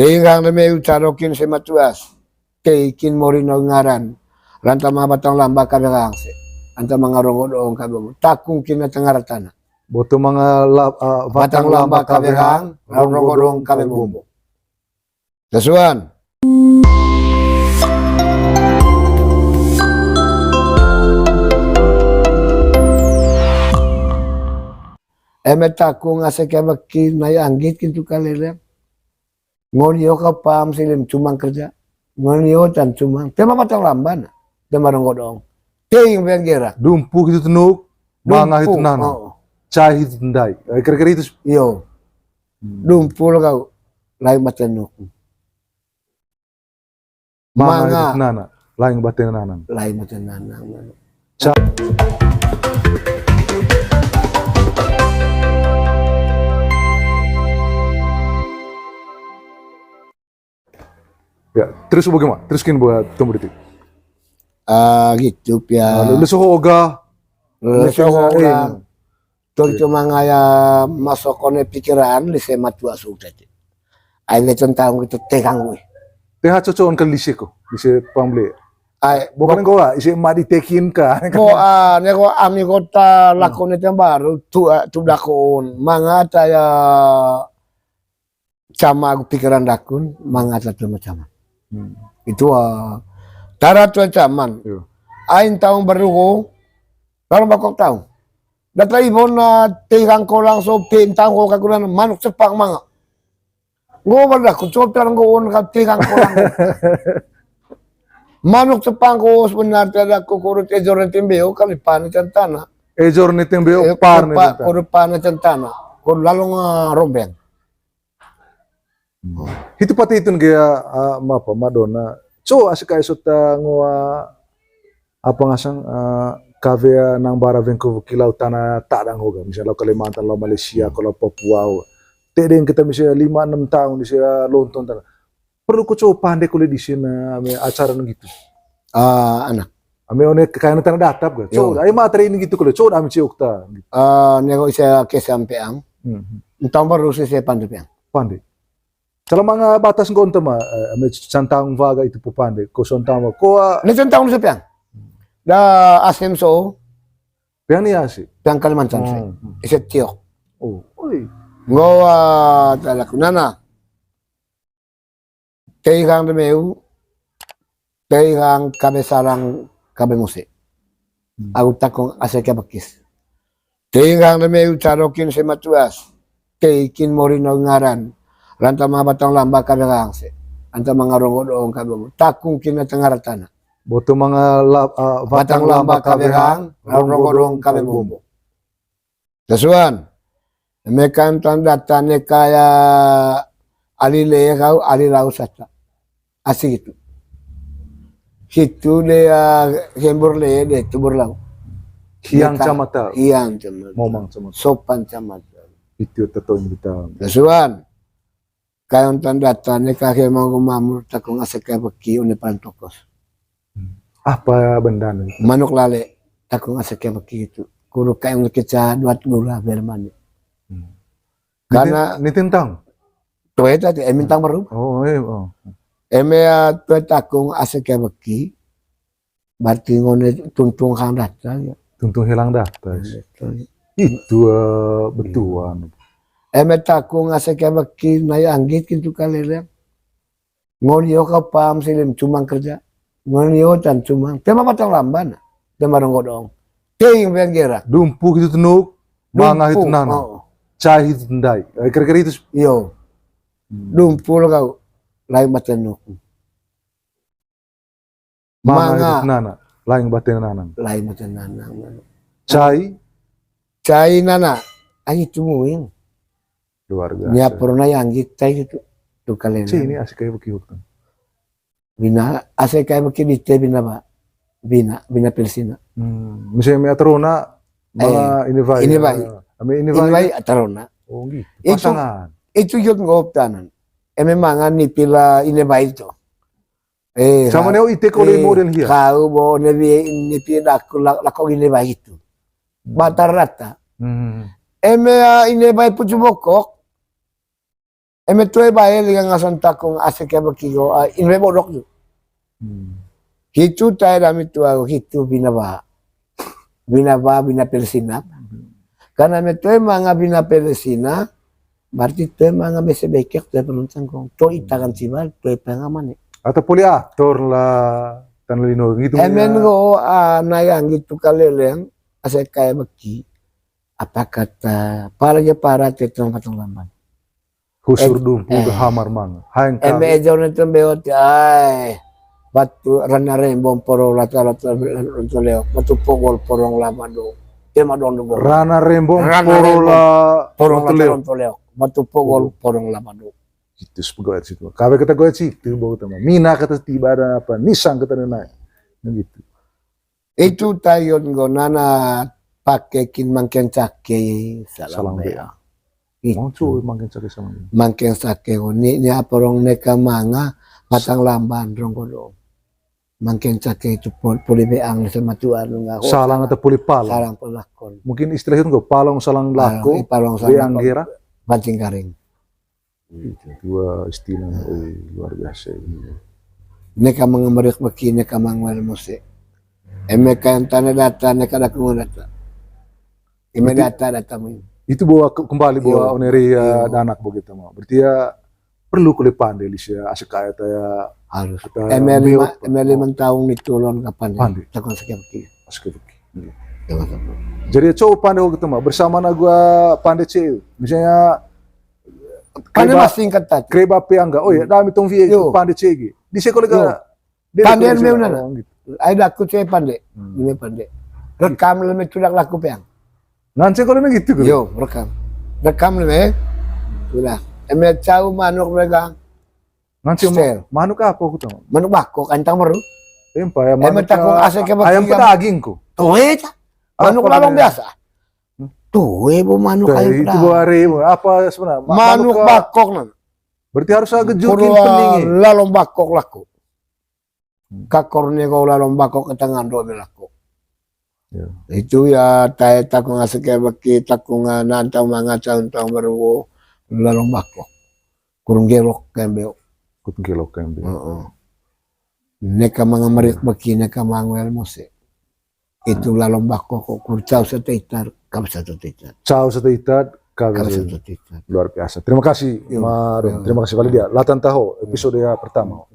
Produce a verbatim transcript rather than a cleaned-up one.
Tei hang de meu carokin se matuas. Tei kin mori no ngaran. Ranta ma batang lamba kabe hang se. Anta ma ngaronggo doong kabe. Takung kin na tengara tana. Boto manga la-, ah, batang lamba kabe hang, ronggo doong kabe bombo. Tasuan. Eme takung ase kabe kin nai anggit kin tu kaleleng. Ngon yo ka pam silim cumang kerja. Ngon yo tan cumang. Tema batang lamba na. Tema ronggo doong. Tei yang penggera. Dumpu gitu tenuk. Manga gitu nana. Oh. Cai gitu tendai. Eh, kira-kira itu. Yo. Hmm. Dumpu lo kau. Lain batenuk. Manga gitu nana. Lain batenana. Lain batenana. Ca- Ya, terus bagaimana? Terus kin buat tumbuh detik. Ah, gitu, pia. Nah, lu, lu soho oga. Lu soho oga. Tor cuma ngaya masuk kone pikiran di se matua su tadi. Ai le tentang gitu tegang gue. Teha cocok on ke lise ko, lise pamble. Ai, bukan ko, isi emak ditekin ka. Ko, ah, ne ko ami kota lakone tem baru tu, ah, tu dakon. Manga taya cama aku pikiran dakun, manga tatu macam. Hmm. Itu, ah, tara tu caman. Ain taung baru ko, lalu bakok taung. Data ibon na tegang ko langsung pintang ko kakuran manuk cepang manga. Nggo baru dakun, coba pikiran nggo on ka tegang ko langsung. Manuk cepang ko sebenarnya ada kukurut ejor ni timbeo kali pan ni tentana. Ejor ni timbeo par ni tentana. Kudu pan ni tentana. Kudu lalong, ah, rombeng. Hmm. Hitu pati itu nge, ah, mapa, Madonna. Co asik ai sota ngoa apa ngasang, ah, kavea nang bara vengku kilau tana tadang hoga. Misalnya lau Kalimantan, lau Malaysia, ko lau Papua hoga. Tedeng kita misalnya lima enam tahun di sini lontong tana. Perlu ko co pande kole di sini, ah, me acara nang gitu. Ah, anak. Ame one kekayaan tanah datap ga. Yo. Co, ayo materi ini gitu kole. Co, ame ciok ta. Ah, nego ise ke sampeang. Hmm. Entah baru sih saya pande peang. Pande. Kalau manga batas nggo ente ma, eh, ame cantang vaga itu pu pande. Ko sontang ma. Ko, ah, ni cantang lu sampeang. Da asem so. Peang ni asi. Peang Kalimantan sih. Hmm. Ise ciok. Oh, oi. Nggo, ah, talaku nana. Tei hang de meu, tei hang kabe sarang kabe muse. Hmm. Au takung ase kabe kis. Tei hang de meu carokin se matuas. Tei kin mori no ngaran. Ranta ma batang lamba kabe hang se. Anta ma ngaronggo doong kabe bombo. Takung kin na tengara tana. Boto manga la-, ah, batang lamba kabe hang, ronggo doong kabe bombo. Tasuan. Mekan tanda tane kaya ali le kau, ali lau sata. Asik itu. Hitu de, ah, hembur le de tubur lau. Hiang camata. Hiang camata. Momang camata. Sopan camata. Itu teton kita. Tasuan. Kayon tanda tane kake mau mamur takung ase kabe ki une paling tokos. Hmm. Apa benda nih? Manuk lale, takung ase kabe ki itu. Kuru kayon keca duat gula bermani. Hmm. Karena ni tentang? Tueta ti, eh, mintang baru. Oh, eh, oh. Eme, ah, tueta takung ase kabe ki. Berarti ngone tuntung hang data ya. Tuntung hilang data. Hilang data, ya. Itu, eh, betuan. Eme takung ase kabe ki nai anggit kin tu kaleleng. Ngon yo ka pam silim cumang kerja. Ngon yo tan cumang. Tema batang lamba na. Tema ronggo doong. Tei yang penggera. Dumpu gitu tenuk. Manga gitu nana. Oh. Cai gitu tendai. Eh, kira-kira itu. Yo. Hmm. Dumpu lo kau. Lain batenuk. Manga. Manga itu nana, lain baten nanang. Lain baten nanang. Cai? Cai nana, ai itu muing. Luar biasa. Nia pernah yang kita itu, tu kalian. Cai ini asik kayak begitu. Bina, asik kayak begitu, bina, Pak. Bina, bina pilsina. Hmm. Misalnya mi atarona, eh, manga ini baik. Ini baik. Ami ini baik. Ini baik, atarona. Oh, gitu. Itu, pasangan. Itu juga ngop tanan. Eh, memang ni pila ini baik itu. Eh, sama neo ite kole model hia. Kau bo nebi, nebi daku la-, lako gini baik itu. Hmm. Batar rata. Hmm. Eme, ah, ini baik pucu bokok. Eme toe bae liga ngasan takung asik ya beki go, ah, inwe bodok ju. Hitu tae dami tua go hitu bina ba. Bina ba, bina pelsina. Karena eme toe manga bina pelsina, berarti toe manga mese bekek, toe penuntang kong. Toe itakan sibal, toe pengamane. Atau poli ator la, tan lino gitu. Emen ya. Go, ah, nayang gitu kaleleng, asik kayak beki. Apa kata, pala ja para te tong patong lamban. Husur dumpu ke hamar manga. Haeng kami. Eme ejon itu beot ai. Batu rana rembong porong lata lata ronto leok. Batu pogol porong lama do. Tema dong do. Rana rembong porong la porong lata ronto leok. Batu pogol porong lama do. Itu sepegoet situ. Kabe kata goet situ, bau teman. Mina kata tiba ada apa, nisang kata naik. Nah, gitu. Itu tayon go nana pake kin mangken cake salang bea. Itu. Mangken cake salang bea. Mangken cake go ni, ni apa rong neka manga matang lamban rong go do. Mangken cake itu poli beang sama tuan nga. Salang atau poli palong. Salang pelakon. Mungkin istilah itu go palong salang lako. Palong salang beang gera. Pancing karing. Itu dua istilah, eh, luar biasa ini. Neka manga meriak beki, neka manga wel mose. Eme kayan tana data, neka dakung data. Eme data, data mu. Itu bawa ke-, kembali bawa oneria danak begitu mah. Berarti ya perlu kuli pande lisia asik kaya ta ya harus. Eme lima, eme lima tahun itu lon kapan ya? Pande. Takon sekian beki. Asik beki. Jadi coba pande waktu itu mah bersama na gua pande cewek. Misalnya Pande masing kata. Kreba pe angga. Oh ya, dami tong vie pande cege. Di sekolah ga. Pande meunana. Ai daku ce pande. Ini pande. Rekam leme tudak laku peang. Ngan sekolah gitu. Yo, rekam. Rekam leme. Sudah. Eme cau manuk mereka. Ngan se manuk apa aku tahu? Manuk bako kantang baru. Empa ya manuk. Eme takung asik ke ayam pedaging ku. Tuh, eh, manuk lalong biasa. Tuh, eh, bu manuk ayam pedaging. Itu bu hari apa sebenarnya? Manuk bakok nan. Berarti harus agak jukin pening. Lalong bakok laku. Kakor ni kau lalong bakok ke tengah do laku. Itu ya tae takung asik ke beki takung nantau manga caun tau baru lalong bakok. Kurung gelok kembeo. Kurung gelok kembeo. Neka manga meriak beki, neka manga wel mose. Itu lalong bakok ko kur cau satu itar, kau satu itar. Cau satu itar, kau satu itar. Luar biasa. Terima kasih, Marin. Terima kasih, Valedia. Latan Taho, episode ya pertama.